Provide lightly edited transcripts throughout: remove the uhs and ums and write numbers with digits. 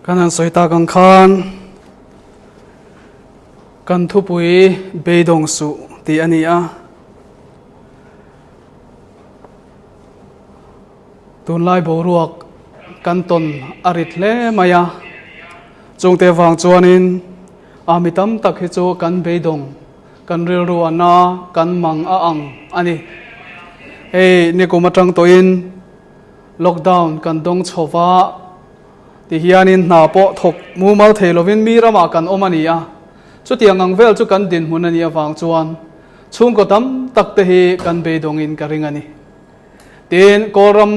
Kan han sawi tak ang khan kan thupui beidawng suh tih a ni a. Tunlai boruak kan tawn a rit hle mai a, chungte vang chuanin a mi tam tak hi chu kan beidawng, kan rilru a na, kan mang a ang a ni. Hei nikum atang tawhin lockdown kan dawng chho va, tihianin hna pawh thawk mumal thei lovin mi ramah kan awm a ni a, chutiang ang vel chu kan dinhmun a nih avang chuan chhungkaw tam tak te hi kan beidawngin ka ring a ni. Tin, Kawlram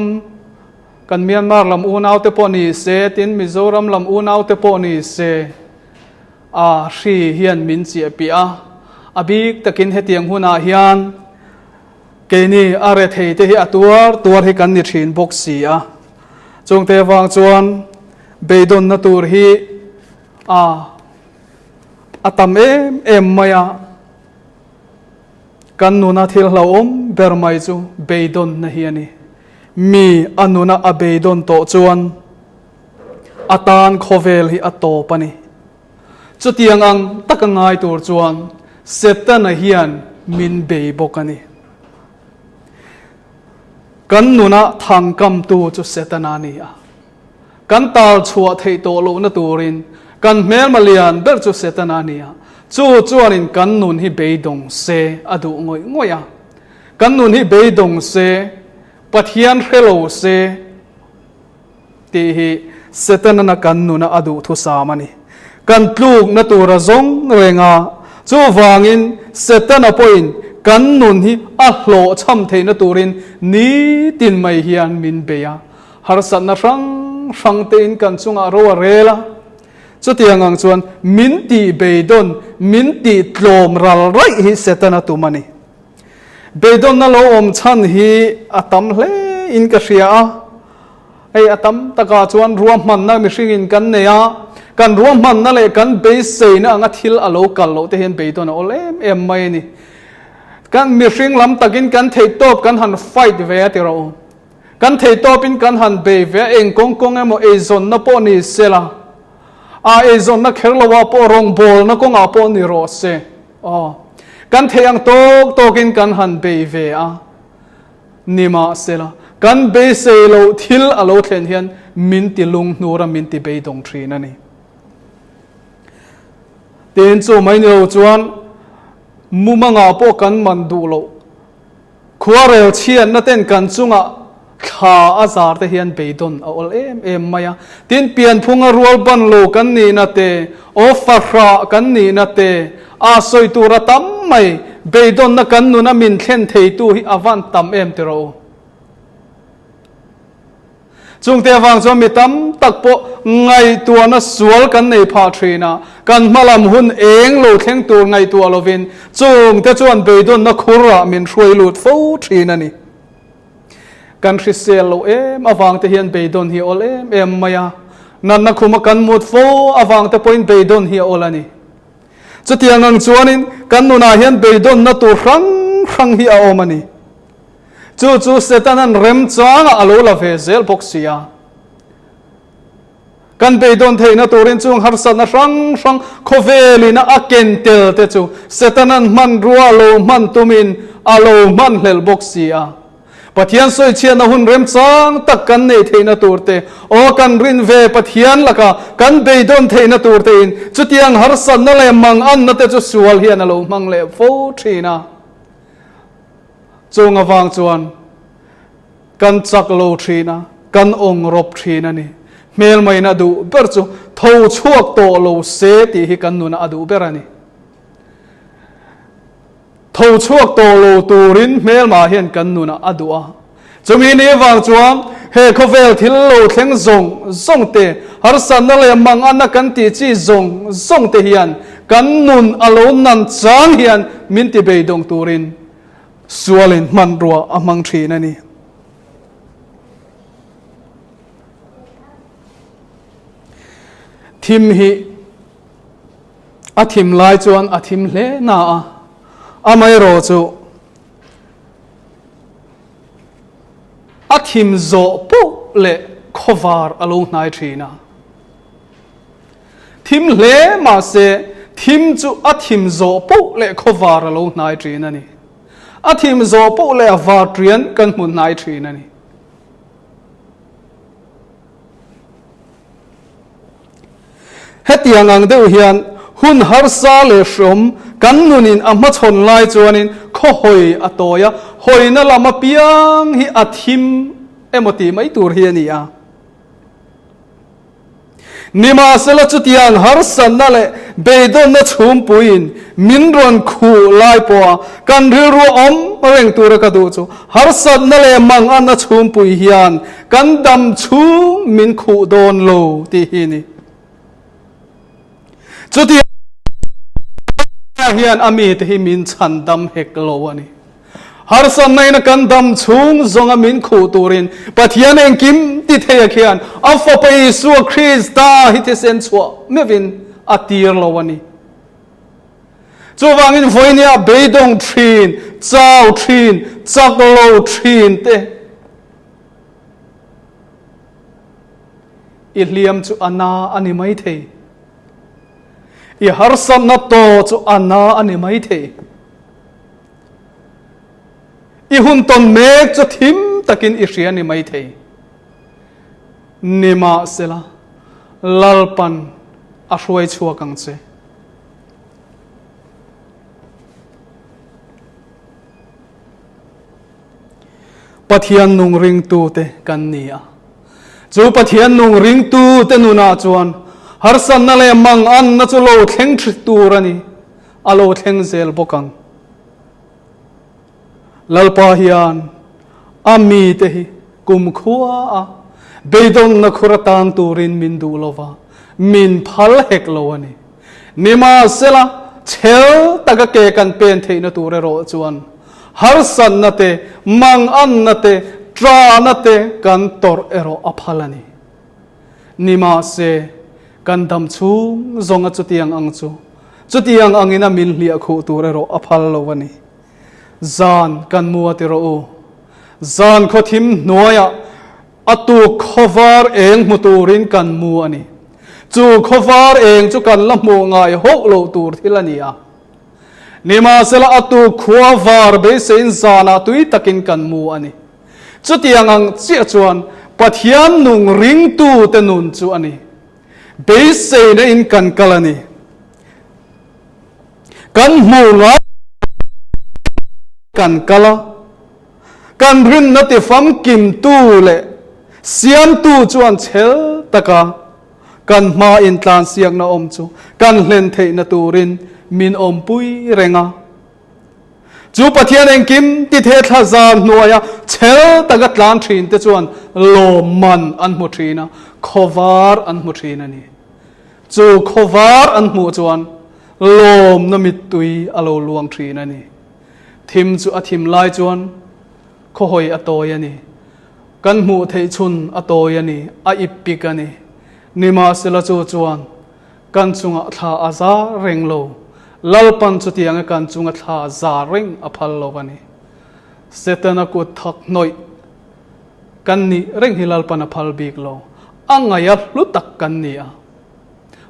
kan Myanmar lam unaute pawh ni se, tin Mizoram lam unaute pawh ni se, a hri hian min chiah piah a. A bik takin hetiang hunah hian keini a rethei te hi a tuar tuar hi kan ni thin bawk si a. Chungte vang chuan beidawnna tur hi a a tam em em mai a. Kan nuna thil hlauhawm ber mai chu beidawnna hi a ni. Mi a nuna a beidawn tawh chuan a tan khawvel hi a tawp a ni. Chutiang ang taka ngai tur chuan Setana hian min bei bawk a ni. Kan nuna thangkamtu chu Setana a ni a. Kan tal chhuah theih tawh lohna turin kan hmelma lian ber chu Setana a ni a, chu chuanin kan nun hi beidawng se a duh ngawih ngawih a. Kan nun hi beidawng se, Pathian hre lo se tih hi Setana kan nuna a duh thusam a ni. Kan tlukna tura zawng reng a, chuvangin Setana pawhin kan nun hi a hlawhchham theihna turin nitin mai hian min bei a. Harsatna hrang hrang tein kan chungah ro a rel a, chutiang ang chuan min tih beidawn, min tih tlawm ral raih hi Setana tum a ni. Beidawnna lo awm chhan hi a tam hle in ka hria a, hei a tam takah chuan ruahmanna mihringin kan nei a, kan ruahmanna leh kan beiseina anga thil a lo kal loh te hian beidawn a awl em em mai a ni. Kan mihring lam takin kan theihtawp kan han fight ve a ti rawh u. Kan thei tawpin kan han bei ve a, eng kawng kawng emaw eizawnna pawh ni sela, a eizawnna kher loah pawh rawngbawlna kawngah pawh ni rawh se, aw, kan thei ang tawk tawkin kan han bei ve a, nimahsela, kan beisei loh thil a lo thlen hian min ti lunghnur a, min ti beidawng thin a ni. Tin, chu mai ni lo chuan mumangah pawh kan man duh loh. Khuarel chhiatna ten kan chungah thla a zar te hian beidawn a awl em em mai a. Tin, pianphunga rual ban lo kan nihna te, aw fahrah kan nihna te, a sawi tur a tam mai, beidawnna kan nuna min thlen theitu hi a van tam em ti rawh u. Chungte avang chuan mi tam tak pawh ngaihtuahna sual kan nei phah thin a, kan hmalam hun eng lo thleng tur ngaihtuah lovin chungte chuan beidawnna khurah min hruai lut fo thin a ni. Kan hrisel loh em avangte hian beidawn hi a awl em em mai a, natna khuma kan mut fo avangte pawhin beidawn hi a awl a ni. Chutiang ang chuanin kan nunah hian beidawnna tur hrang hrang hi a awm a ni. Chu chu Setana'n remchangah a lo la ve zel bawk si a. Kan beidawn theihna turin chung harsatna hrang hrang khawvelin a ken tel te chu Setana'n hmanrua a lo hman tumin a lo hman hlelh bawk si a. Pathian sawichhiatna hun remchang tak kan neih theihna tur te, aw kan rin ve Pathian laka kan beidawn theihna tur tein chutiang harsatna leh manganna te chu sual hian a lo hmang leh fo thin a. Chung avang chuan kan chak lo thin a, kan awng rawp thin a ni. Hmelmain a duh ber chu tho chhuak tawh lo se tih hi kan nunah a duh ber a ni. Tho chhuak tawh lo turin hmelmah hian kan nunah a duh a. Chumi ni avang chuan he khawvel thil lo thleng zawng zawng te, harsatna leh manganna kan tih chi zawng zawng te hian kan nun a lo nan chang hian min ti beidawng turin sualin hmanrua a hmang thin a ni. Thim hi a thim lai chuan a thim hle na a, amaherawh chu A thim zawh poh leh khawvar a lo hnai thin a. Thim hle mahse, thim chu a thim zawh poh leh khawvar a lo hnai thin a ni. A thim zawh poh leh a var trian kan hmu hnai thin a ni. Hetiang ang deuh hian hun harsa leh hreawm kan nunin a hmachhawn lai chuanin khaw hawi a tawi a, hawina lam apiang hi a thim emaw tih mai tur hi a ni a. Nimahsela chutiang harsatna leh beidawnna chhumpuiin min rawn khuh lai pawha kan rilru awm reng tura ka duh chu harsatna leh manganna chhumpui hian kan dam chhung min khuh dawn lo tih hi a ni. Chutiang hian a mite hi min chhandam hek lo a ni. Harsatnaina kan dam chhung zawnga min khuh turin Pathian engkim ti theia khian a Fapa Isua Krista hi thisen chhuah meuhin a tir lo a ni. Chuvangin vawinia beidawng thin, chau thin, chak lo thin te i hliam chu a na a ni maithei. I harsatna taw chu a na a ni maithei. I hun tawn mek chu thim takin i hria ni maithei. Nimahsela, Lalpan a hruai chhuak ang che. Pathian nung ringtute kan ni a. Chu Pathian nung ringtute nunah chuan harsatna leh manganna chu lo thleng ṭhi tur a ni. A lo thleng zel bawk ang. Lalpa hian a mite hi kumkhua a beidawnna khur atan turin min duh lo va, min phal hek lo a ni. Nimahsela, chhel taka ke kan pen theihna tur erawh chuan harsatna te, manganna te, ṭahna te kan tawrh erawh a phal a ni. Nimahse, kan dam chhung zawnga chutiang ang chu, chutiang angin a min hliah khuh tur erawh a phal lo a ni. Zan kan mu a ti rawh u. Zan khaw thim hnuaiah a tuk khawvar eng hmu turin kan mu a ni. Chu khawvar eng chu kan la hmuh ngai hauh loh tur thil a ni a. Nimahsela a tuk khua var beiseiin zanah tui takin kan mu a ni. Chutiang ang chiah chuan Pathian nung ringtute nun chu a ni. Beiseina in kan kal a ni. Kan hmuh ngai kan kal a, kan rinna tifamkimtu leh siamtu chuan chhel taka kan hma intlansiakna awm chu kan hlen theihna turin min awmpui reng a. Chu Pathian engkim ti the thla zar hnuaia chhel taka tlan thin te chuan lawmman an hmu thin a, khawvar an hmu thin a ni. Chu khawvar an hmuh chuan lawmna mittui a lo luang thin a ni. Thim chu a thim lai chuan khawhawi a tawi a ni. Kan hmuh theih chhun a tawi a ni, a ip pik a ni. Nimahsela chu chuan Kan chungah thla a za reng lo. Lalpan chutianga kan chunga thla za reng a phal lo a ni. Setana kut thak hnawih kan nih reng hi Lalpan a phal bik lo. A ngaia hlu tak kan ni a,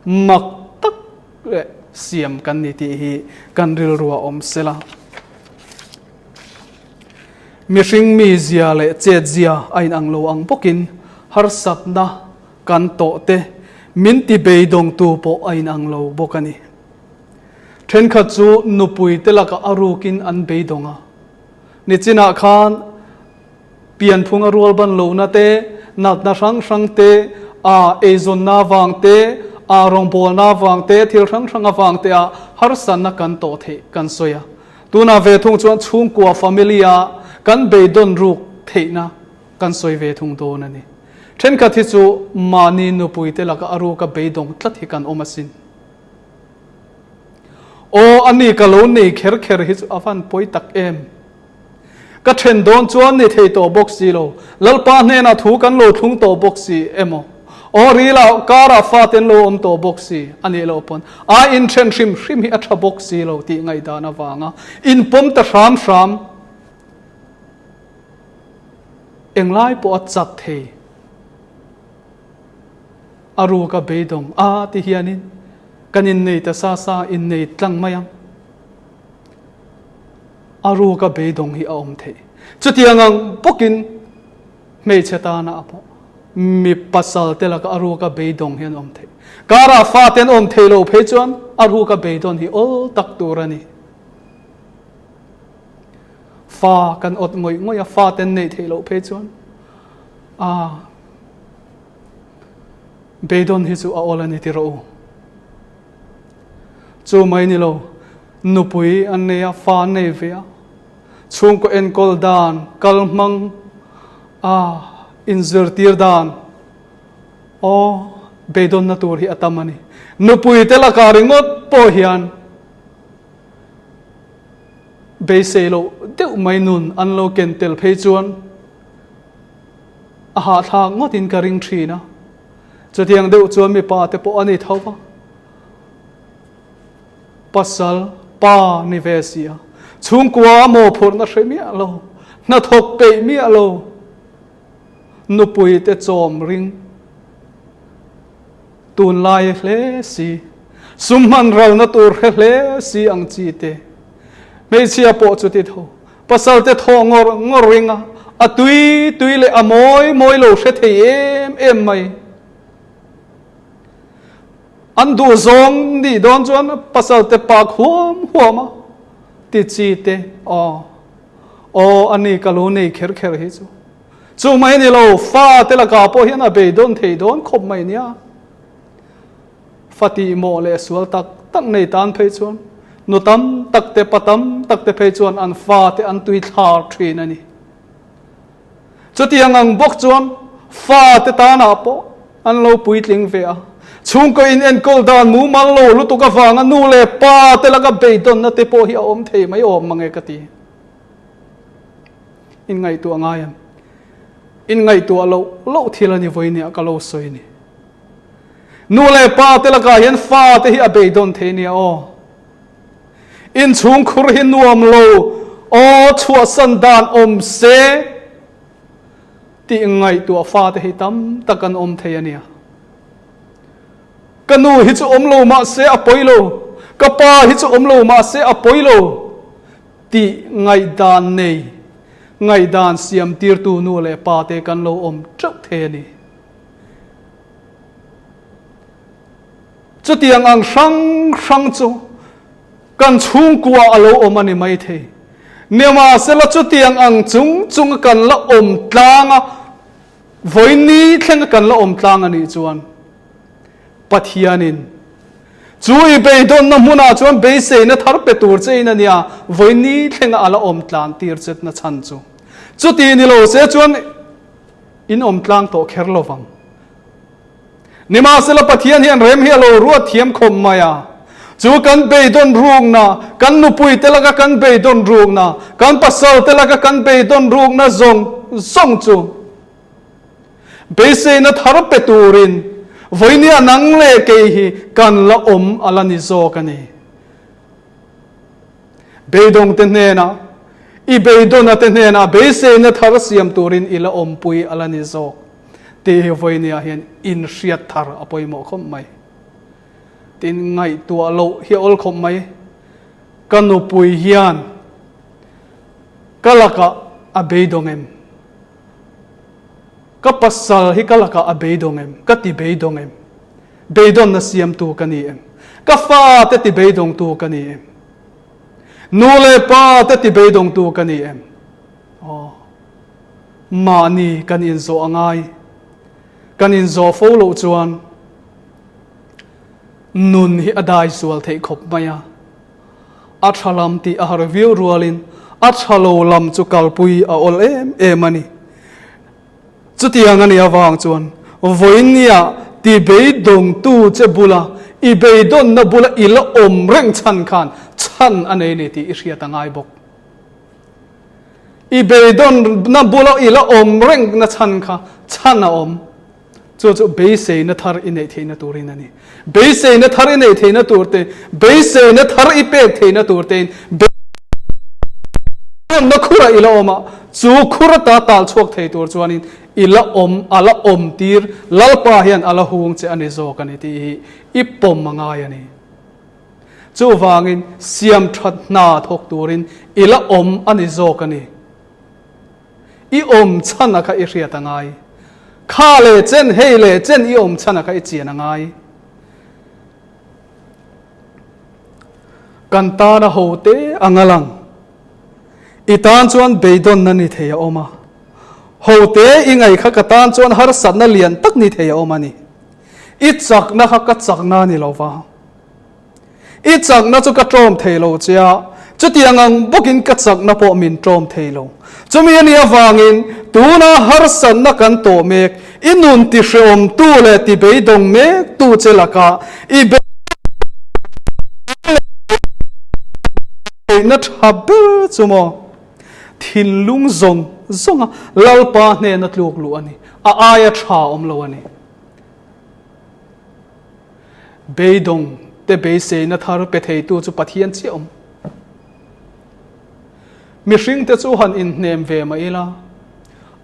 mak tak leh siam kan ni tih hi kan rilru a awm sela. Mihring mizia leh chetzia a inang lo ang bawkin harsatna Kan tawh te min ti beidawngtu pawh a inang lo bawk a ni. Thenkhat chu nupui te lakah a rukin an beidawng a. Nichinah khan pianphunga rualban lohna te, natna hrang hrang te, aa eizawnna avang te, aa rawngbawlna avang te, thil hrang hrang avang te ah harsatna kan tawh theih kan sawi a. Tunah ve thung chuan chhungkua, family, ah kan beidawn ruk theihna kan sawi ve thung dawn a ni. Thenkhat hi chu mahni nupuite laka a ruka beidawng tlat hi kan awm asin. Aw, ani ka lo nei kher kher hi chu a van pawi tak em. Ka then dawn chuan ni thei tawh bawk si lo, Lalpa hnenah thu kan lo thlung tawh bawk si emaw, aw rila karah fate an lo awm tawh bawk si a nih loh pawn a inthen hrim hrim hi a tha bawk si lo tih ngaihdan avanga inpawm ta hram hram. Englai pawh a chak thei. A ruka beidawng a ti hianin. Kan innei ta sa sa, innei tlang mai ang. A ruka beidawng hi a awm theih. Chutiang ang bawkin hmeichhe tana a pawh mi pasal te laka a ruka beidawng hi an awm theih. Karah fate an awm theih loh phei chuan a ruka beidawn hi awl tak tur a ni. Fa kan awt ngawih ngawih a, fate an neih theih loh phei chuan a beidawn hi chu a awl a ni ti rawh u. Chu mai ni lo, nupui an nei a, fa an nei ve a, chhungkaw enkawl dan, kal hmang a inzirtir dan, aw, beidawnna tur hi a tam a ni. Nupui te lakah ringawt pawh hian beisei loh deuh mai nun an lo ken tel phei chuan a hahthlak ngawtin ka ring thin a. Chutiang deuh chuan mipa te pawh a ni tho va, pasal pa ni ve si a, chhungkua a mawhphurhna hre miah lo, hnathawk peih miah lo, nupui te chawm ring tunlai hle si, sum hman ralna tur hre hle si ang chi te, hmeichhia pawh chuti tho, pasal te thaw ngawr ngawr ring a, a tui tui leh a mawi mawi lo hre thei em em mai. An duh zawng nih dawn chuan pasal te pak huam huam a ti chi te aw aw a ni ka lo nei kher kher hi chu. Chu mai ni lo fa te lakah pawh hian a beidawn thei dawn khawp mai nia. Fa tih mawh leh sual tak tak nei tan phei chuan nu tam tak te pa tam tak te phei chuan an fa te an tui thlar thin a ni. Chutiang ang bawk chuan fa te tanah pawh an lo puitling ve a. Chhungkaw in enkawl dan mumal lo lutuk avanga nu leh pa te laka beidawnna te pawh hi a awm thei mai awm mange ka ti. In ngaihtuah ngai ang. In ngaihtuah loh loh thil a ni vawinia ka lo sawi ni. Nu leh pa te lakah hian fa te hi a beidawn thei nia aw. Inchhung khur hi nuam lo aw chhuahsan dan awm se tih ngaihtuah fa te hi tam tak an awm thei a nia. Ka nu hi chu awm lo mah se a pawi lo, ka pa hi chu awm lo mah se a pawi lo tih ngaihdan nei, ngaihdan siam tirtu nu leh pa te kan lo awm teuh thei a ni. Chutiang ang hrang hrang chu kan chhungkua a lo awm a ni maithei. Nimahsela chutiang ang chung chunga kan la awm tlang a, vawiin thlenga kan la awm tlang a nih chuan Pathianin chu i beidawnna hmunah chuan beiseina thar pe tur chein a nia, vawiin thlenga a la awm tlan tir chetna chhan chu. Chuti ni lo se chuan In awm tlang tawh kher lo vang. Nimahsela Pathian hian rem hi a lo ruat thiam khawp mai a. Chu kan beidawn rukna, kan nupui te laka kan beidawn rukna, kan pasal te laka kan beidawn rukna zawng zawng chu beiseina thar pe turin vawinia nang leh kei hi kan la awm a la ni zawk a ni. Beidawng te hnenah, i beidawna te hnenah beiseina thar siam turin i la awmpui a la ni zawk tih hi vawinia hian inhriat thar a pawimawh khawp mai. Tin, ngaihtuah loh hi a awl khawp mai. Ka nupui hian ka lakah a beidawng em? Ka pasal hi ka lakah a beidawng em? Ka ti beidawng em? Beidawnna siamtu ka ni em? Ka fate ti beidawngtu ka ni em? Nu leh pa te ti beidawngtu ka ni em? Aw. Mahni kan inzawh a ngai. Kan inzawh fo loh chuan nun hi a dai sual theih khawp mai a. A tha lam tih a har viau rualin a tha lo lam chu kalpui a awl em em a ni. Chutiang a nih avang chuan vawinia ti beidawngtu che bula i beidawnna bula i la awm reng chhan khan chhan a nei ni tih i hriat a ngai bawk. I beidawnna bula i la awm reng na chhan kha chhan a awm. Chu chu beiseina thar i neih theihna turin a ni. Beiseina thar i neih theihna tur te, beiseina thar i pek theihna tur tein beidawnna khurah i la awm a, chu khur ata tal chhuak thei tur chuanin i la awm, a la awm tir, Lalpa hian a la hung che a ni zawk a ni tih hi i pawm a ngai a ni. Chuvangin siam that hna thawk turin i la awm a ni zawk a ni. I awm chhan a kha i hriat a ngai. Kha leh chen, hei leh chen i awm chhan a kha i chian a ngai. Kan tana ho te ang a lang. I tan chuan beidawnna ni thei a awm a. Ho te i ngaih kha ka tan chuan harsatna lian tak ni thei a awm a ni. I chakna kha ka chakna a ni lo va. I chakna chu ka tlawm thei lo che a, chutiang ang bawkin ka chakna pawh min tlawm thei lo. Chumi a nih avangin tuna harsatna kan tawh mek, i nun tihrehawmtu leh tibeidawng mektu che lakah i beihna tha ber chu maw thinlung zawng zawnga Lalpa hnena tluk luh a ni, a aia tha awm lo a ni. Beidawng te beiseina thar pe theitu chu Pathian chiah awm. Mihring te chu han inhnem ve mah ila,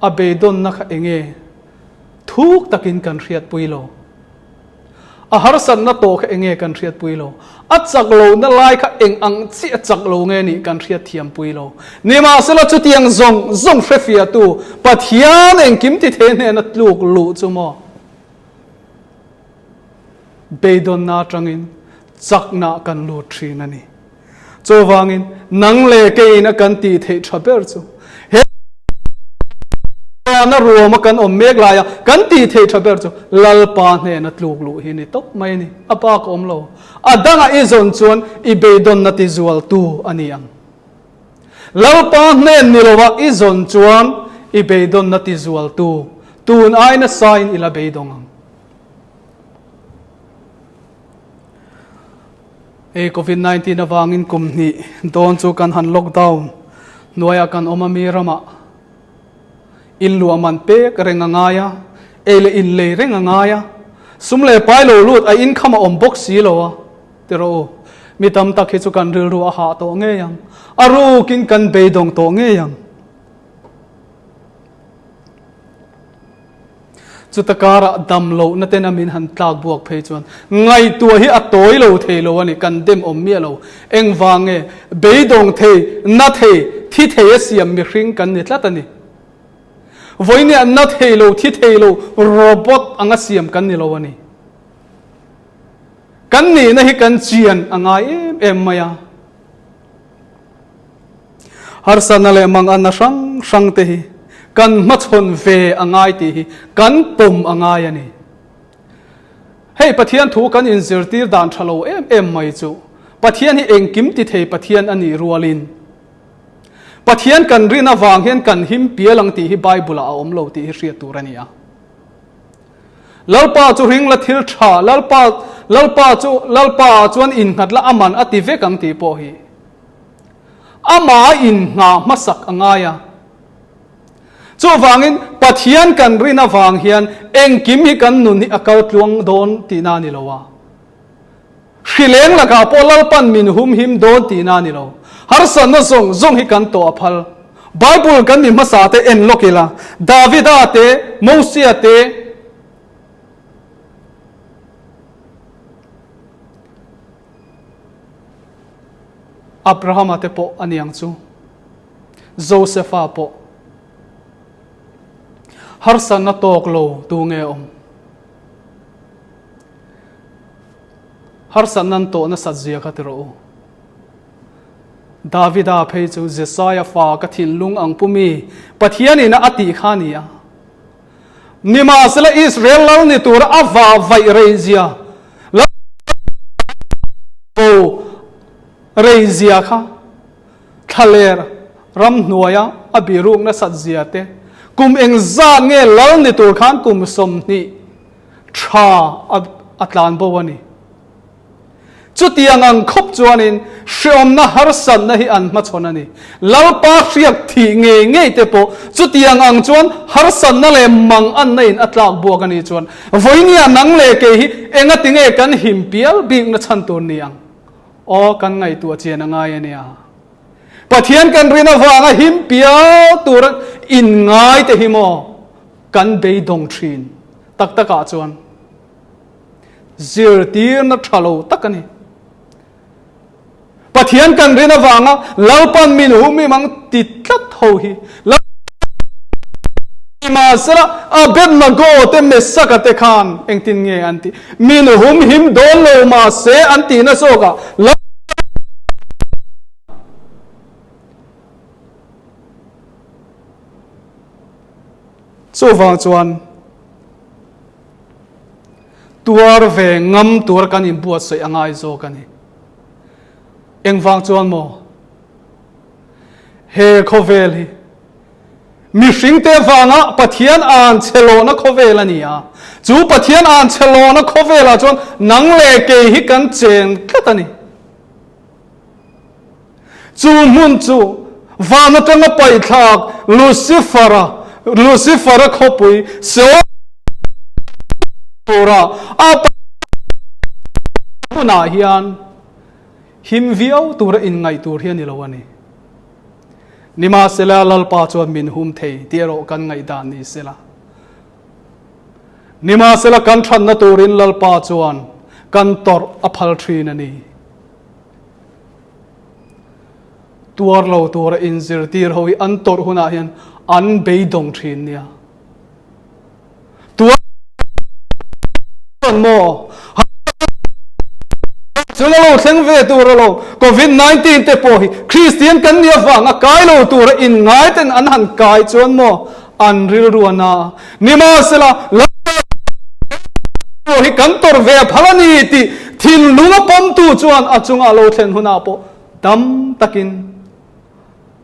a beidawnna kha enge thuk takin kan hriatpui lo. A harsatna tawh kha enge kan hriatpui lo. A chak lohna lai kha eng ang chiah chak lo nge nih kan hriatthiampui lo. Nimahsela chutiang zawng zawng hrefiahtu Pathian engkim ti thei hnena tluk luh chu maw? Beidawnna atangin chakna kan lut thin a ni. Chuvangin nang leh keiin a kan tih theih tha ber chu he na ruama kan awm mek laia kan tih theih tha ber chu Lalpa hnena tluk luh hi ni tawp mai a ni. A bak awm lo. A danga i zawn chuan i beidawnna ti zualtu a ni ang. Lalpa hnen ni lova i zawn chuan i beidawnna ti zualtu tun ai nasain i la beidawng ang. Hei Covid 19 avangin kum hnih dawn chu kan han lockdown hnuaiah kan awm a mi ramah in luah man pek reng a ngai a, ei leh in lei reng a ngai a, sum leh pai lo lut a income a awm bawk si lo a ti rawh u. Mi tam tak hi chu kan rilru a hah tawh ngei ang, a rukin kan beidawng tawh ngei ang. Chuta karah dam lohna ten a min han tlak buak phei chuan ngaihtuah hi a tawi lo thei lo a ni, kan dem awm miah lo. Engvang nge? Beidawng thei, na thei, thi thei a siam mihring kan ni tlat a ni. Vawinia na thei lo, thi thei lo, robot anga siam kan ni lo a ni. Kan nihna hi kan chian a ngai em em mai a. Harsatna leh manganna hrang hrang te hi kan hmachhawn ve a ngai tih hi kan pawm a ngai a ni. Hei Pathian thu kan inzirtir dan tha lo em em mai chu Pathian hi engkim ti thei Pathian a nih rualin Pathian kan rin avang hian kan him pial ang tih hi Bible-ah a awm lo tih hi hriat tur a ni a. Lalpa chu ring la thil tha, Lalpa Lalpa chu Lalpa ah chuan innghat la aman a ti vek ang tih pawh hi amah a inngah hmasak a ngai a. Chuvangin Pathian kan rin avang hian engkim hi kan nun hi a kal tluang dawn tihna a ni lo a. Hrileng lakah pawh Lalpan min humhim dawn tihna a ni lo. Harsatna zawng zawng hi kan tawh a phal. Bible kan mi hmasa te en lawk ila, Davida te, Mosia te, Abrahama te pawh a niang chu, Josefa pawh. Harsatna tawk lo tu nge awm? Harsatna an tawh nasat zia kha ti rawh u. Davida phei chu Jesaia fa ka thinlung ang pu mi Pathian ina a tih kha a ni a. Nimahsela Israel lal ni tura a va vaih rei zia, lal bo rei zia kha thlaler ramhnuaia a biruk nasat zia te, kum engzat nge lal ni tur khan kum 20 tha a tlan bo a ni. Chutiang ang khawp chuanin hreawmna harsatna hi an hmachhawn a ni. Lalpa hriak thih ngei ngei te pawh chutiang ang chuan harsatna leh manganna in a tlak buak a nih chuan vawinia nang leh kei hi engati nge kan him pial bikna chhan tur ni ang? Aw, kan ngaihtuah chian a ngai a nia. Pathian kan rin avanga him pial tur inngai te hi maw kan beidawng thin tak takah chuan. Zirtirna tha lo tak a ni. Pathian kan rin avanga Lalpan min hum im ang ti tlat ho hi Nimahsela Abednego te Mesaka te khan engtin nge an tih? Min hum him dawn lo mahse an tihna zawkah Lalpan Chuvang chuan tuar ve ngam tura kan inbuatsaih a ngai zawk a ni. Engvang chuan maw? He khawvel hi mihringte vanga Pathian an che lawhna khawvel a ni a. Chu Pathian an che lawhna khawvelah chuan nang leh kei hi kan cheng tlat a ni. Chu hmun chu van atanga paihthlak Lucifer-a, Lucifer-a khawpui Seol tura a hmunah hian him viau tura inngaih tur hi a ni lo a ni. Nimahsela, Lalpa chuan min hum thei tih erawh kan ngaihdan ni sela. Nimahsela, kan thatna turin Lalpa chuan kan tawrh a phal thin a ni. Tuar lo tura inzirtir ho hi an tawrh hunah hian an beidawng thin nia. Tuar chuan maw chung a lo thleng ve tur a lo Covid 19 te pawh hi Kristian kan nih avang a kai lo tura inngai ten an han kai chuan maw an rilru a na a. Nimahsela, Lalpa pawh hi kan tawrh ve phal a ni tih thinlung a pawmtu chuan a chunga a lo thlen hunah pawh dam takin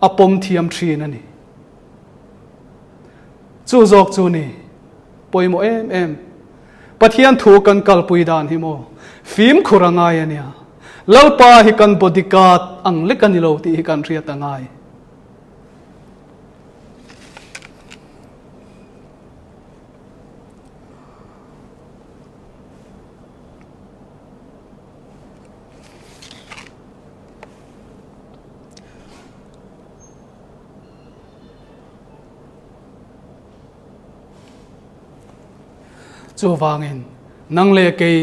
a pawm thiam thin a ni. Chu zawk chu ni pawimawh em em. Pathian thu kan kalpui dan hi maw fimkhur a ngai a nia. Lalpa hi kan bodyguard ang lek a ni lo tih hi kan hriat a ngai. Chuvangin nang leh kei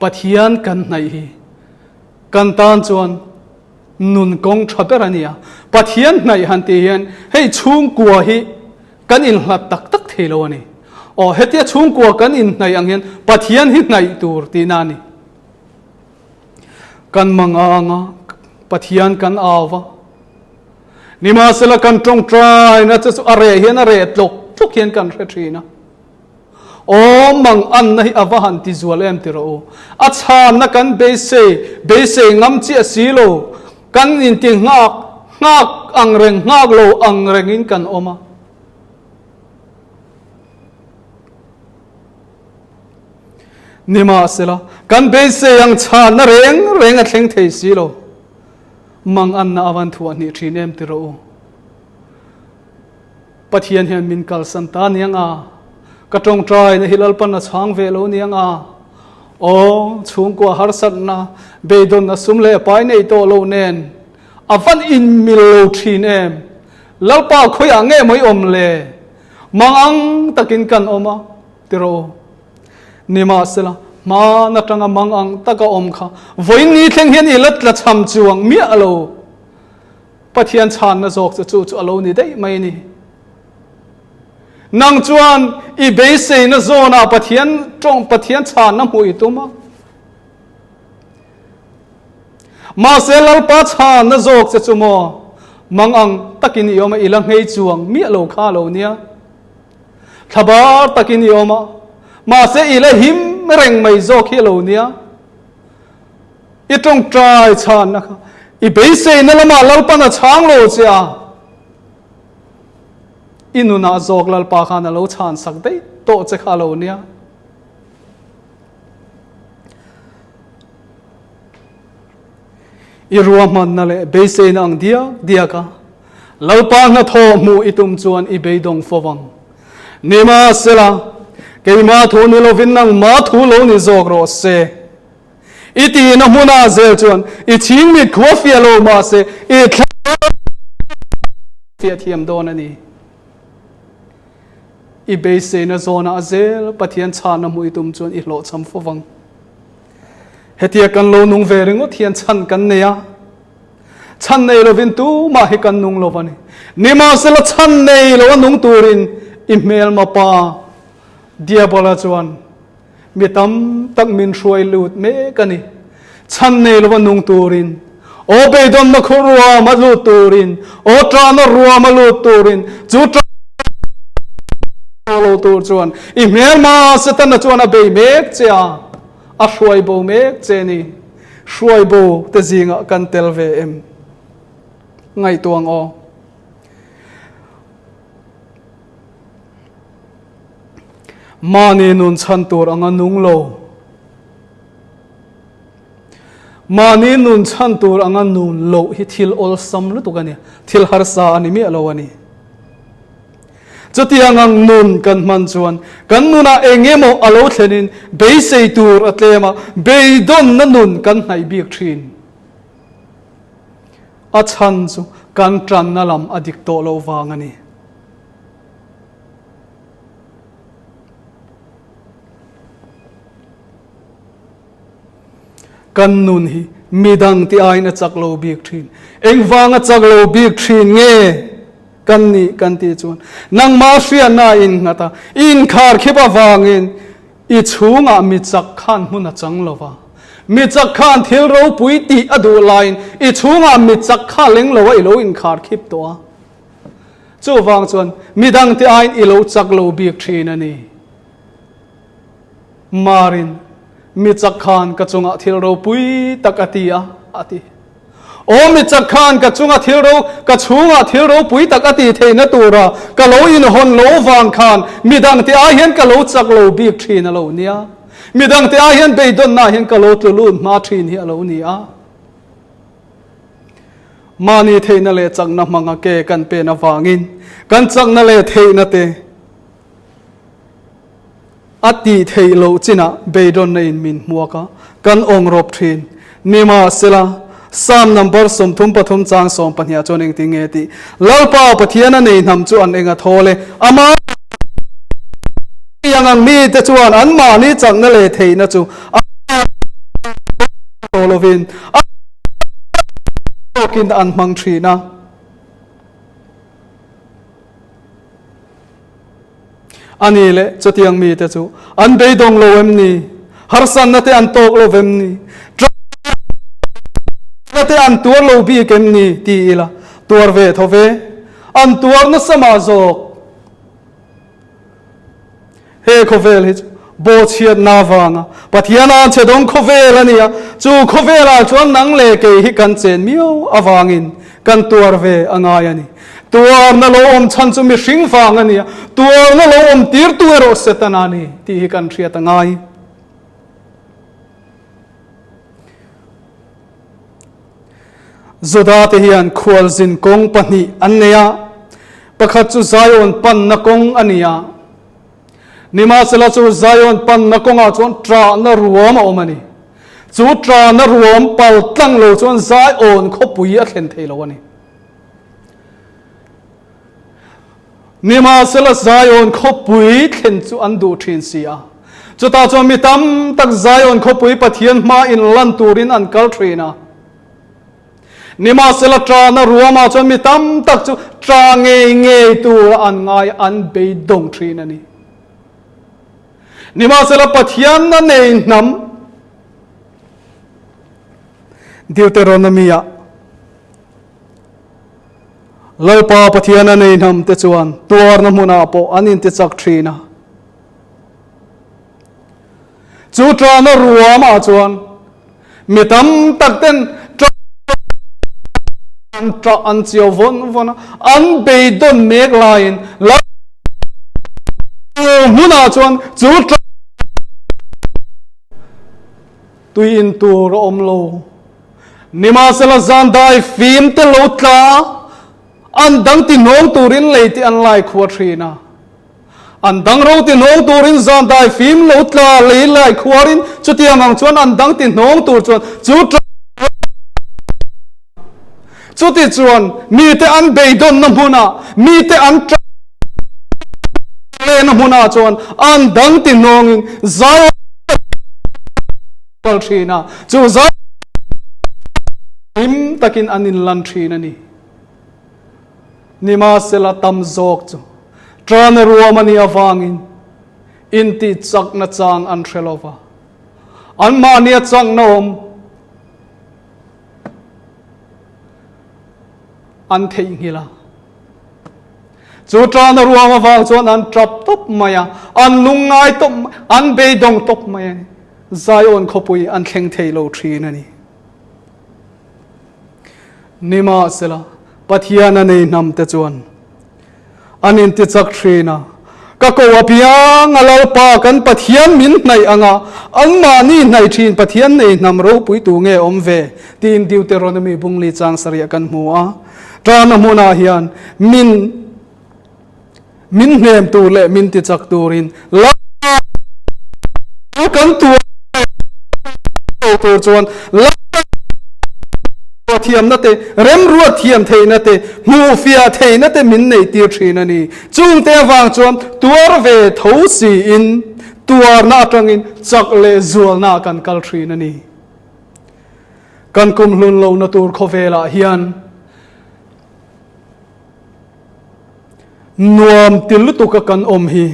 Pathian kan hnaih hi kan tan chuan nun kawng tha ber a ni a. Pathian hnaih han tih hian hei chhungkua hi kan inhlat tak tak thei lo a ni. Aw hetia chhungkua kan inhnaih ang hian Pathian hi hnaih tur tihna a ni. Kan mang a anga Pathian kan au va. Nimahsela kan tawngtaina che chu a reh hian a reh tlawk tlawk hian kan hre thin a. Aw mang anna hi a va han ti zual em ti rawh u. A chhanna kan beisei, beisei ngam chiah si lo. Kan inti nghak, nghak ang reng, nghak lo ang rengin kan awm a. Nimahsela, kan beisei ang chhanna reng reng a thleng thei si lo. Mang anna a van thuah hnih thin em ti rawh u. Pathian hian min kalsan ta niang a, ka tawngtaina hi Lalpan a chhang ve lo niang a. Aw, chhungkua harsatna, beidawnna sum leh pai nei tawh lo nen a van inmil lo thin em. Lalpa khawiah nge mawi awm le? Mang ang takin kan awm a, ti rawh u. Nimahsela, hman atanga mang ang taka awm kha vawiin ni thleng hian i la tla cham chuang miah lo. Pathian chhanna zawk chu chu chu a lo ni daih mai a ni. Nang chuan i beiseina zawnah Pathian tawng Pathian chhanna hmuh i tum a. Mahse Lalpa chhanna zawk che chu maw mang ang takin i awm a, i la nghei chuang miah lo kha a lo nia. Thlabar takin i awm a, mahse i la him reng mai zawk hi a lo nia. I tawngtai chhanna kha i beiseina lamah Lalpan a chhang lo che a, i nunah zawk Lalpa khan a lo chhan sak daih tawh che kha a lo nia. I ruahmanna leh beiseina ang diak diak a, Lalpa hnathawh hmuh i tum chuan i beidawng fo vang. Nimahsela, keimah thu ni lovin nangmah thu lo ni zawk rawh se. I tihna hmunah zel chuan i chhingmit khua fiah lo mahse i thla fiah thiam dawn a ni. I beiseina zawnah zel Pathian chhanna hmuh i tum chuan i hlawhchham fo vang. Hetia kan lo nung ve ringawt hian chhan kan nei a. Chhan nei lovin tumah hi kan nung lo a ni. Nimahsela chhan nei lo a nung turin i hmelma pa Diabola chuan mi tam tak min hruai lut mek a ni. Chhan nei lova nung turin, aw beidawnna khu ruam a lut turin, aw ṭahna ruam a lut turin, chu ṭah lo tur chuan i hmelma Setana chuan a bei mek che a, a hruai bo mek che ni. Hruai bo te zingah kan tel ve em? Ngaihtuah ang aw. Mahni nun chhan tur anga nung lo. Mahni nun chhan tur anga nun loh hi thil awlsam lutuk a ni, thil harsa a ni miah lo a ni. Chutiang ang nun kan hman chuan kan nunah eng emaw a lo thlenin beisei tur a tlem a, beidawnna nun kan hnaih bik thin. A chhan chu kan tanna lam a dik tawh loh vang a ni. Kan nun hi midang ti aiin a chak lo bik thin. Engvanga chak lo bik thin nge kan nih kan tih chuan nangmah hriatna a innghat a, i inkhar khip avangin i chhungah mi chak khan hmun a chang lo va. Mi chak khan thil ropui tih a duh laiin i chhungah mi chak kha leng lo a i lo inkhar khip tawh a. Chuvang chuan midang te aiin i lo chak lo bik thin a ni. Marin, Mi chak khan ka chungah thil ropui tak a ti a, a ti. Aw mi chak khan ka chunga thil ro, ka chhungah thil ropui tak a ti theihna tura ka lo inhawn lo vang khan midang te ai hian ka lo chak lo bik thin a lo nia. Midang te ai hian beidawnna hian ka lo tlu lut hma thin hi a lo ni a. Mahni theihna leh chakna hmanga ke kan pen avangin kan chakna leh theihna te A tih theih loh chinah beidawnna in min hmuak a, kan awng rawp thin. Nimahsela, Psalm number 33 chang 12 chuan engtin nge tih? Lalpa Pathian a nei hnam chu an eng a thawl e, amah ang ang mite chuan anmahni chakna leh theihna chu a tawh lovin a tawkin an hmang thin a. A ni leh, chutiang mite chu an beidawng lo em ni? Harsatna te an tawk lo vem ni? Ṭahna te an tuar lo bik em ni? Ti ila, tuar ve tho ve. An tuar nasa mah zawk. He khawvel hi chu bawhchhiatna avanga Pathian a chhe dawng khawvel a ni a, chu khawvelah chuan nang leh kei hi kan chen miau avangin kan tuar ve a ngai a ni. Tuarna lo awm chhan chu mihring vang a ni a, tuarna lo awm tirtu erawh Setana a ni tih hi kan hriat a ngai. Juda te hian khualzin kawng pahnih an nei a, pakhat chu Zion panna kawng a ni a. Nimahsela chu Zion panna kawngah chuan ṭahna ruam a awm a ni. Chu ṭahna ruam pal tlang lo chuan Zion khawpui a thlen thei lo a ni. Nimahsela Zion khawpui thlen chu an duh ṭhin si a. Chutah chuan mi tam tak Zion khawpui Pathian hma inlan turin an kal ṭhin a. Nimahsela ṭahna ruamah chuan mi tam tak chu ṭah ngei ngei tura an ngai an beidawng ṭhin a ni. Nimahsela Pathianna nei hnam Deuteronomy-ah Lalpa Pathiana nei hnam te chuan tuarna hmunah pawh an intichak ṭhin a. Chu ṭahna ruamah chuan mi tam tak ten an ṭah an chiau vawn vawn a, an beidawn mek laiin Lalpa hmunah chuan chu ṭah tui in tur a awm lo. Nimahsela zan dai fim te lo tla an dang ti hnawng turin lei te an lai khua thin a. An dang ro ti hnawng turin zan dai fim lo tla lei lai khuarin chutiang ang chuan an dang ti hnawng tur chuan chu chuti chuan mite an beidawnna hmunah mite an lehna hmunah chuan an dang ti hnawngin zai kal thin a, chu zai Hlim takin an inlan thin a ni. Nimahsela tam zawk chu ṭana ruam a nih avangin intih chakna chang an hre lo va, anmahnia chakna awm an theihnghilh a. Chu ṭana ruam avang chuan an ṭap tawp mai a, an lungngai tawp mai, an beidawng tawp mai a ni. Zion khawpui an thleng thei lo ṭhin a ni. Nimahsela, Pathian a nei hnam te chuan an intichak thin a, Ka ko apiang a Lalpa kan Pathian min hnaih anga anmahni hnaih thin Pathian nei hnam ropui tu nge awm ve? tiin Deuteronomy bungli chang sarih kan hmu a. Tana hmunah hian min min hnem tur leh min tichak turin Lalpa kan tuar tur chuan Lalpa thiamna te, remruat thiam theihna te, hmuhfiah theihna te min neih tir thin a ni. Chungte avang chuan tuar ve tho siin tuarna atangin chak leh zualna kan kal thin a ni. Kan kumhlun lohna tur khawvelah hian Nuam ti lutuk a kan awm hi.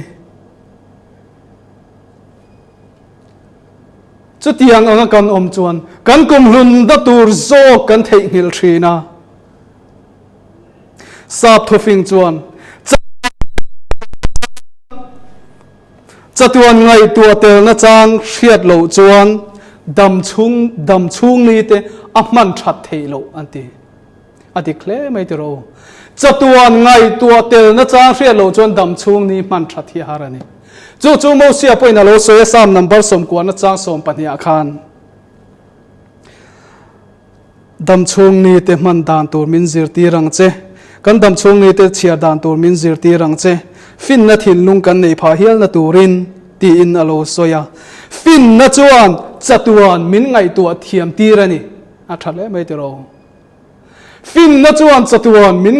Chutiang anga kan awm chuan kan kumhlun na tur zawk kan theihnghilh thin a. Sap thufing chuan chatuan ngaihtuah telna chang hriat loh chuan dam chhung dam chhung ni te a hman that theih loh an ti. A dik hle mai tiraw u. Chatuan ngaihtuah tel nachang hriat loh chuan dam chhung ni hman that hi a har a ni. Chu chu Mosia pawhin a lo sawi a Psalm number 90 nachang 12 ah khan dam chhung ni te hman dan tur min zirtir ang che, kan dam chhung ni te chhiar dan tur min zirtir ang che, finna thinlung kan neih phah hialna turin tiin a lo sawi a. Finna chuan chatuan min ngaihtuah thiam tir a ni. A tha hle mai tiraw u. Finna chuan chatuan min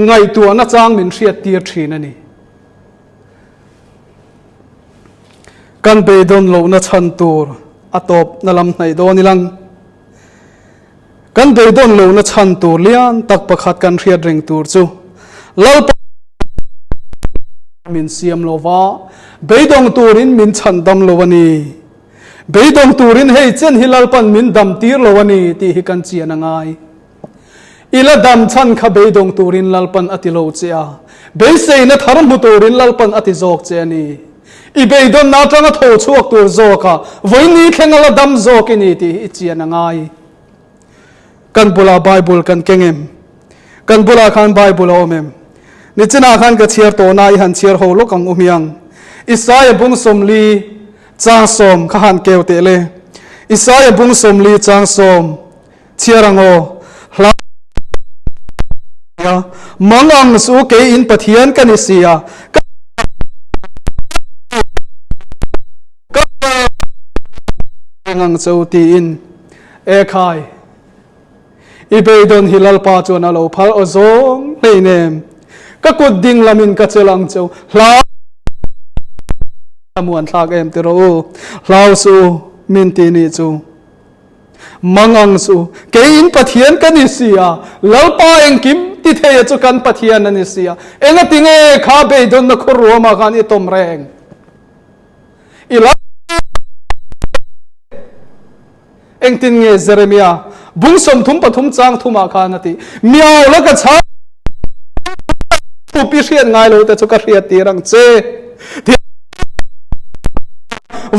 ngaihtuahna chang min hriattir thin a ni. Kan beidawn lohna chhan tur a tawpna lam hnaih dawn ilang. Kan beidawn lohna chhan tur lian tak pakhat kan hriat reng tur chu Lalpa min siam lova, beidawng turin min chhandam lo a ni. Beidawng turin hei chen hi Lalpan min dam tir lo a ni tih hi kan chian a ngai. I la dam chhan kha beidawng turin Lalpan a ti lo che a, beiseina thar hmu turin Lalpan a ti zawk che a ni. I beidawnna atanga tho chhuak tur zawka vawiin thleng a la dam zawk i ni tih hi i chian a ngai. Kan bulah Bible kan keng em? Kan bulah khan Bible a awm em? Nichinah khan ka chhiar tawh na i han chhiar ho lawk ang u hmiang. Isaia bung 40 chang 10 kha han keu teh le. Isaia bung 40 chang 10 chhiar ang aw. Hla mang ang su kei in Pathian ka ni si a. Ka ang cheu tiin E khai, i beidawn hi Lalpa chuan a lo phal aw zawng hleinem. Ka kut ding lamin ka chelh ang cheu. Hlau muan thlak em ti rawh u. Hlau su min ti nih chu. Mang ang su. Kei in Pathian ka ni si a. Lalpa engkim ti thei a chu kan Pathian a ni si a. Engati nge kha beidawnna khur ruamah khan i tawm reng? I la engtin nge Jeremia bung 33 chang thumah khan a ti miau la ka chhang thup i hriat ngai lo te chu ka hriat tir ang che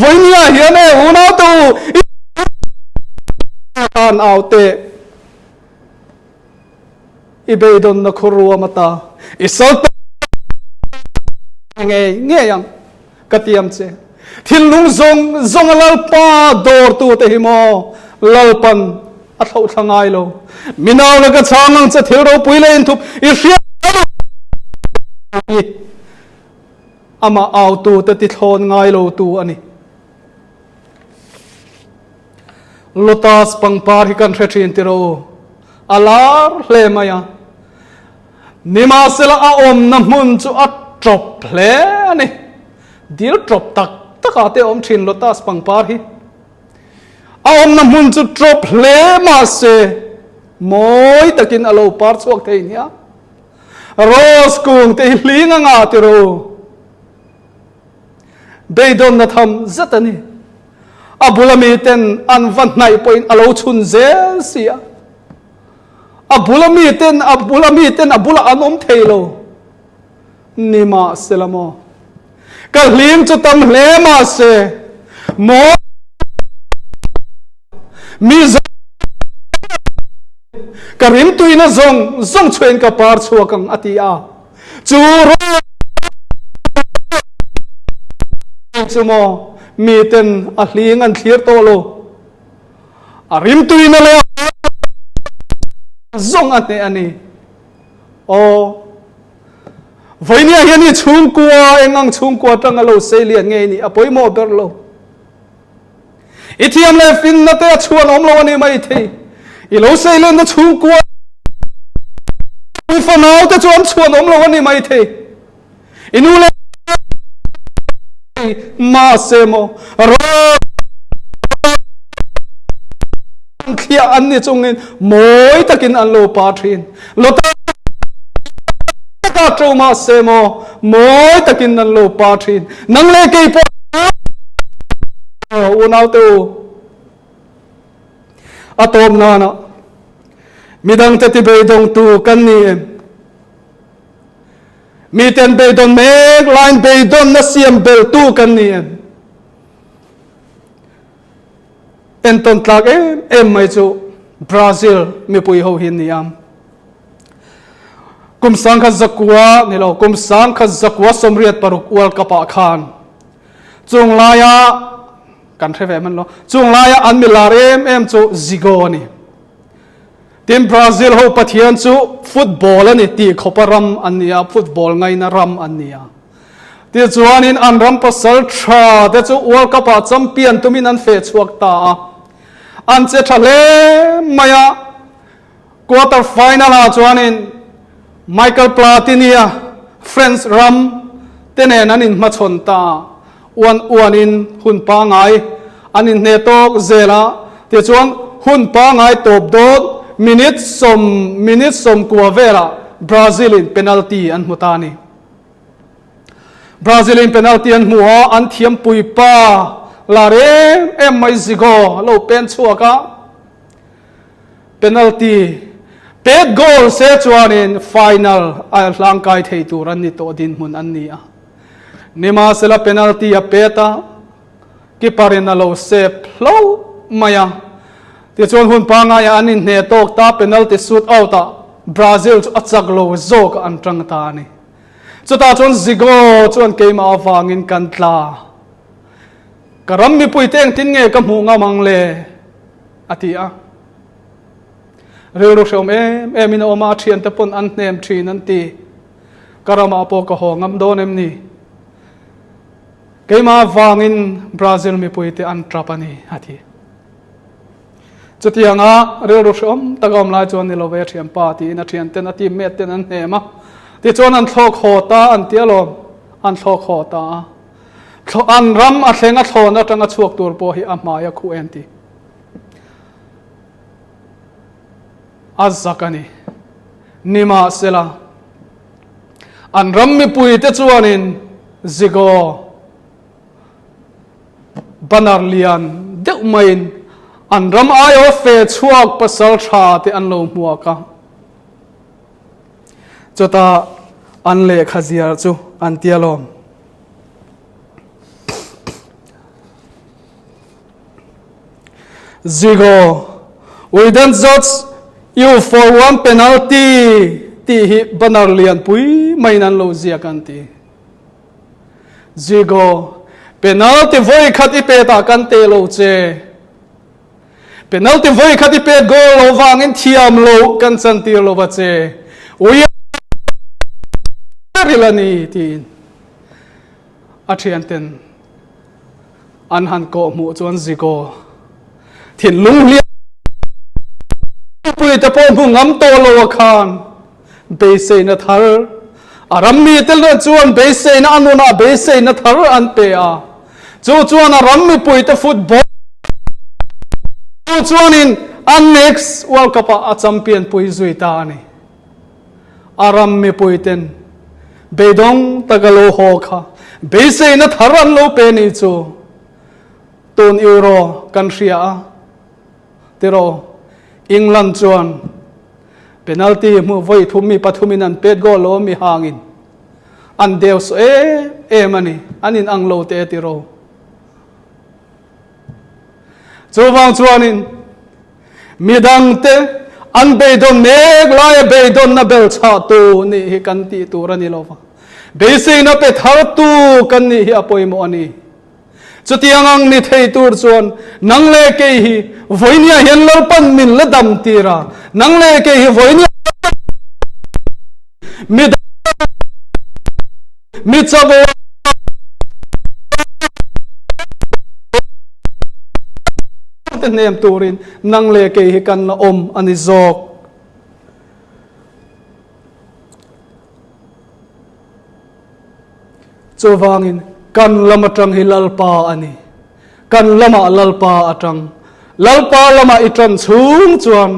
vawinia hian e unau te u khan au te i beidawnna khur ruam ata i sal ngei ngei ang Ka tiam che. Thinlung zawng zawng a Lalpa dawrtu te hi maw Lalpan a thlauhthla ngai lo. Minau la ka chhang ang che thil ropui leh inthup i hriat hi amah autu te ti thlawn ngai lo tu a ni. Lotus pangpar hi kan hre thin tiraw u. A lar hle mai a. Nimahsela a awmna hmun chu a tawp hle a ni. Dil tawp tak takah te a awm thin Lotus pangpar hi. A awmna hmun chu ṭawp hle mah se mawi takin a lo par chhuak thei nia. Rose kung te hi hling a ngah ti rawh u. Beidawnna tham zet a ni. A bula miten an va hnaih pawhin a lo chhun zel si a. A bula miten a bula miten a bulah an awm thei lo. Nimahsela maw? Ka hlim chu tam hle mahse maw mi ka rimtuina zawng zawng chhuain ka par chhuak ang a ti a. Chu chu maw miten a hling an thlir tawh lo. A rimtuina leh zawng a hneh a ni. Aw. Vawinia hian i chhungkua eng ang chhungkua atanga lo sei lian nge ni a pawimawh ber lo. I thiam leh finna te a chhuan awm lo a ni mai thei. I lo sei lenna chhungkua i fanau te chu an chhuan awm lo a ni mai thei. I nu leh mahse maw thliah an ni chungin mawi takin an lo pa thin. Lota taka ṭo mahse maw mawi takin an lo pa thin. Nang leh kei pawh unau te u a tawp nana midangte ti beidawngtu kan ni em? Miten beidawn mek laiin beidawnna siam beltu kan ni em? Entawn tlak em em mai chu Brazil mipui ho hi an ni a. Kum 1900 ni lo, kum 1986 World Cup ah khan chung laia kan hre ve man lo, chung laia an milar em em chu Zigo a ni. Tin, Brazil ho pathian chu football a ni tih khawpa ram an ni a, football ngaina ram an ni a. Tichuanin an ram pasal tha te chu World Cup ah champion tumin an feh chhuak ta a. An che tha hle mai a, quarter final ah chuanin Michael Platini-a France ram te nen an inhmachhawn ta a. Uan uanin hun pangai an inhne tawk zel a, tichuan hun pangai tawp dawn minute sawm minute 90 velah Brazil-in penalty an hmu ta a ni. Brazil-in penalty an hmu a, an thiampui pa lar em em mai Zico a lo pen chhuak a, penalty pet goal se chuanin final a hlangkai thei tur an ni tawh dinhmun an ni a. Nimahsela penalty a pet a, keeper in a lo save hlauh mai a. Tichuan hun pangaiah an inhne tawk ta, penalty shoot out ah Brazil chu a chak lo zawk ah an tang ta a ni. Chutah chuan Zico chuan keimah avangin kan tla. Ka ram mipuite engtin nge ka hmuh ngam ang le? a ti a. Rilru hreawm em em in a awm a, a thiante pawn an hnem thin an ti. Ka ramah pawh ka haw ngam dawn em ni? Keimah vangin Brazil mipuite an tap a ni, a ti. Chutianga rilru hreawm taka awm lai chuan ni lo ve a thianpa tiin a thianten a teammate ten an hnem a. Tichuan an thlawk haw ta an ti alawm, an thlawk haw ta a. An ram a thleng a thlawn atanga chhuak tur pawh hi a hmai a khuh en ti. A zak a ni. Nimahsela, an ram mipuite chuanin Zigo banner lian deuh maiin an ram aiawh fe chhuak pasal tha te an lo hmuak a. Chutah an lehkha ziar chu an tia lawm. Zigo, We don't judge you for one penalty tih hi banner lianpui maiin an lo ziak an ti. Zigo, Penalty vawi khat i pet ah kan teh lo che. Penalty vawi khat i pet goal lo vangin thiam lo kan chantir lo va che. We are a ni tiin a thianten An han kawh hmuh chuan Zico thinlung hliam puite pawh hmu ngam tawh lo a khan beiseina thar a ram mite chuan beiseina a nunah beiseina thar an pe a, chu chuan a ram mipuite football. chuanin a next World Cup ah a champion pui zui ta a ni. A ram mipuiten beidawng taka lo haw kha beiseina thar an lo pe ni chu tun Euro kan hria a tiraw England chuan penalty hmuh vawi thum mi pathumin an pet goal lo mi hangin an deu saw em em a ni an in ang lo te tiraw. Chuvang chuanin midangte an beidawn mek laia beidawnna bel chhahtu nih hi kan tih tur a ni lo va, beiseina pe thartu kan nih hi a pawimawh a ni. Chutiang ang ni thei tur chuan nang leh kei hi vawinia hian Lalpan min la dam tir a, nang leh kei hi vawinia midang Mi chak lo te hnem turin nang leh kei hi kan la awm a ni zawk. Chuvangin kan lam atang hi Lalpa a ni. Kan lamah Lalpa atang. Lalpa lamah i tan chhung chuan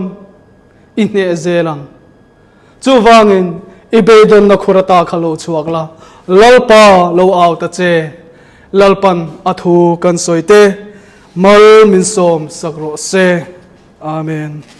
i hneh zel ang. Chuvangin, i beidawnna khur ata kha lo chhuak la, Lalpa lo au ta che, Lalpan a thu kan sawi te, mal min sawm sak rawh se. Amen.